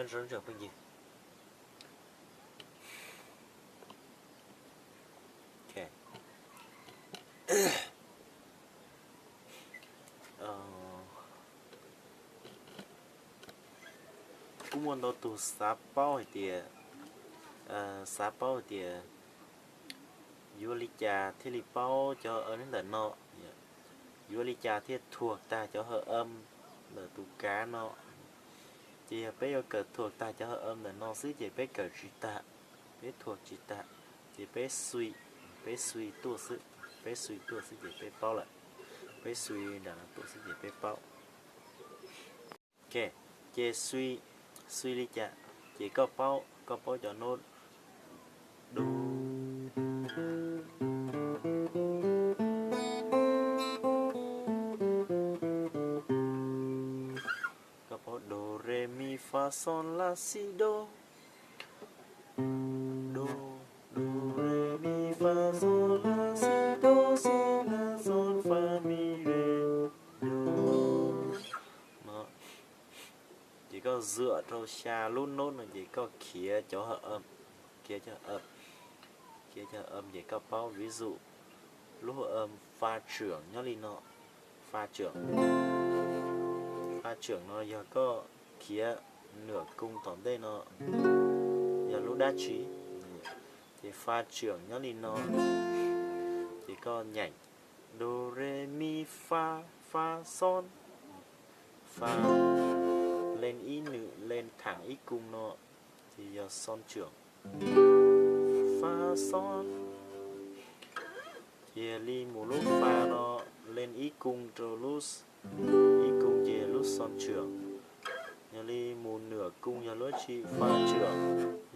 Nyob zoo phooj ywg. Ok. Kuj muaj ntau tus xav paub hais tias, xav paub hais tias yuav li cas thiaj li paub cov a ntawm no, yuav li cas thiaj thuam tag cov hợp âm ntawm tus kav no. Ces yog peb yuav kawm thuam tag cov hợp âm ntawm no xwb ces peb kawm tsis tag, peb thuam tsis tag, ces peb xui, peb xui tuaj xwb, peb xui tuaj xwb ces peb paub lawm, peb xui nram no tuaj xwb ces peb paub. Ok, ces xui, xui li cas, ces koj paub, koj paub cov nốt do, koj paub do, re, mi, fa, sol, la, si, do. Do, do, re, mi, fa, sol, la, si, do, si, la, sol, fa, mi, re, do. No. Ces koj dựa rau xya lub nốt no ces koj khiav cov hợp âm, khiav cov hợp âm, khiav cov hợp âm ces koj paub ví dụ lub hợp âm fa trưởng nyob li no, fa trưởng. Fa trưởng no yog koj khiav nửa cung tom ntej no yog lub dab tsi. Ces fa trưởng nyob li no, ces koj nyeem do, re, mi, fa, fa, sol. Fa lên ib nựng, lên thẳng ib cung no, ces yog sol trưởng. Fa, sol. Ces yog li mus lub fa no lên ib cung rau lub, ib cung ces lub sol trưởng. Yog li mus nửa cung yog lub tsi, fa trưởng,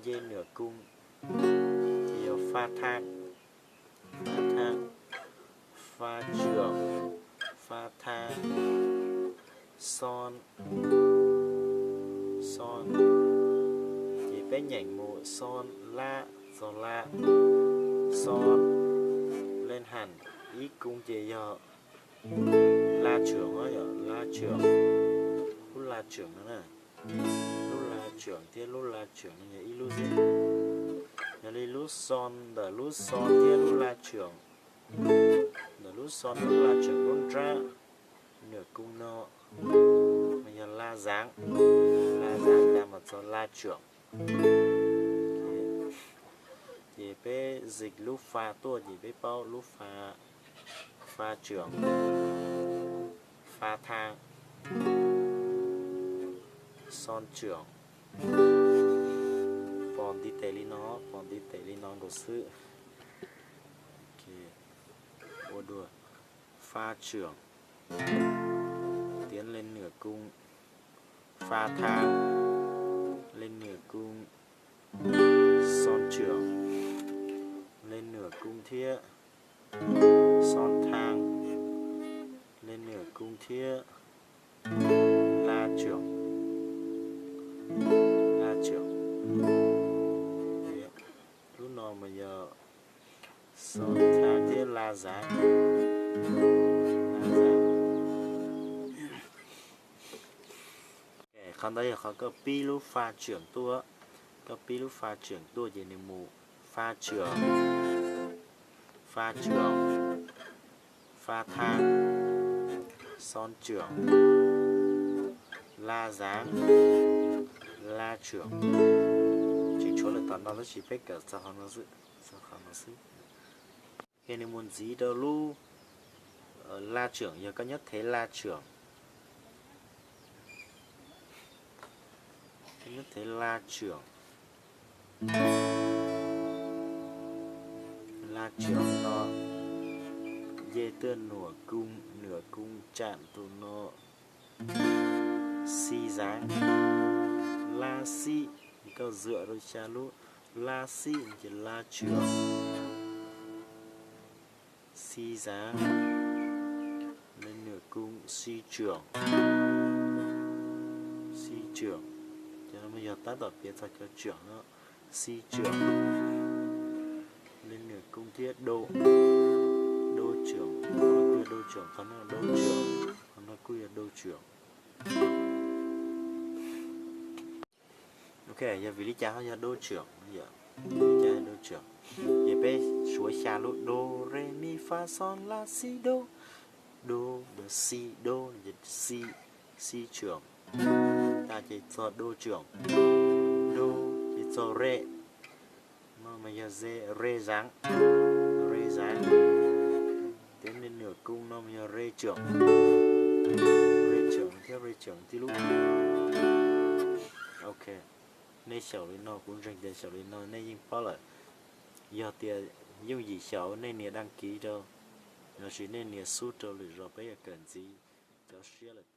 nce nửa cung, ces yog fa thang, fa thang, fa trưởng, fa thang, sol, sol. Ces peb nyeem mus sol la, txog la, sol, lên hẳn ib cung ces yog la trưởng, yog la trưởng, lub la trưởng no na. Lub la trưởng thiab lub la trưởng no yog ib lub xwb. Yog li lub sol ntawm lub sol thiab lub la trưởng, ntawm lub sol thiab lub la trưởng lub nrab, nửa cung no, mas yog la dáng, la dáng tag mas txog la trưởng. Ces peb dịch lub fa tuaj ces peb paub lub fa, fa trưởng, fa thang, sol trưởng. Pom ntiv tes li no, pom ntiv tes li no nkaus xwb. Ua dua, fa trưởng, tiến lên nửa cung, fa thang, lên nửa cung, sol trưởng, lên nửa cung thiab, sol thang, lên nửa cung thiab, la trưởng, la trưởng. Lub no mas yog sol thang thiab la dáng, la dáng. Qhov ntawd yog qhov koj pib lub fa trưởng tuaj, koj pib lub fa trưởng tuaj ces nws mus fa trưởng, fa trưởng, fa thang, sol trưởng, la dáng, la trưởng. Tseem tshuav lwm tom no tab sis peb kawm txog qhov no xwb, txog qhov no xwb. Ces nws mus ntxiv rau lub la trưởng, yog koj nyob thev la trưởng, koj nyob thev la trưởng, la trưởng no, nce tuaj nửa cung, nửa cung chạm tus no, si dáng, la si, koj dựa rau xya lub, la si ces la trưởng, si dáng, lên nửa cung si trưởng, si trưởng. Cov no yog tab tom piav txog cov trưởng no, si trưởng, lên nửa cung thiab đô, đô trưởng, qhov no kuj yog đô trưởng, qhov no đô trưởng, qhov no kuj yog đô trưởng. Ok, yog vim li cas ho yog do tsoom, yog vim li cas yog do tsoom? Ces peb suav xya lub do, re, mi, fa, sol, la, si, do. Do, do, si, do, si, si tsoom. Tas ces txog do tsoom. Do ces txog re. No mas yog ze, re zaav, re zaav. Ces nej nyuam koo no mas yog re tsoom, re tsoom thiab re tsoom tib lub. Ok, nej xyaum li no kuv ntseeg tias xyaum li no nej yeej paub lawm. Yog tias yooj yim xyaum nej nias đăng ký rau, los sis nej nias sub rau lwm zaus peb yuav kawm ntxiv cov siab lawm.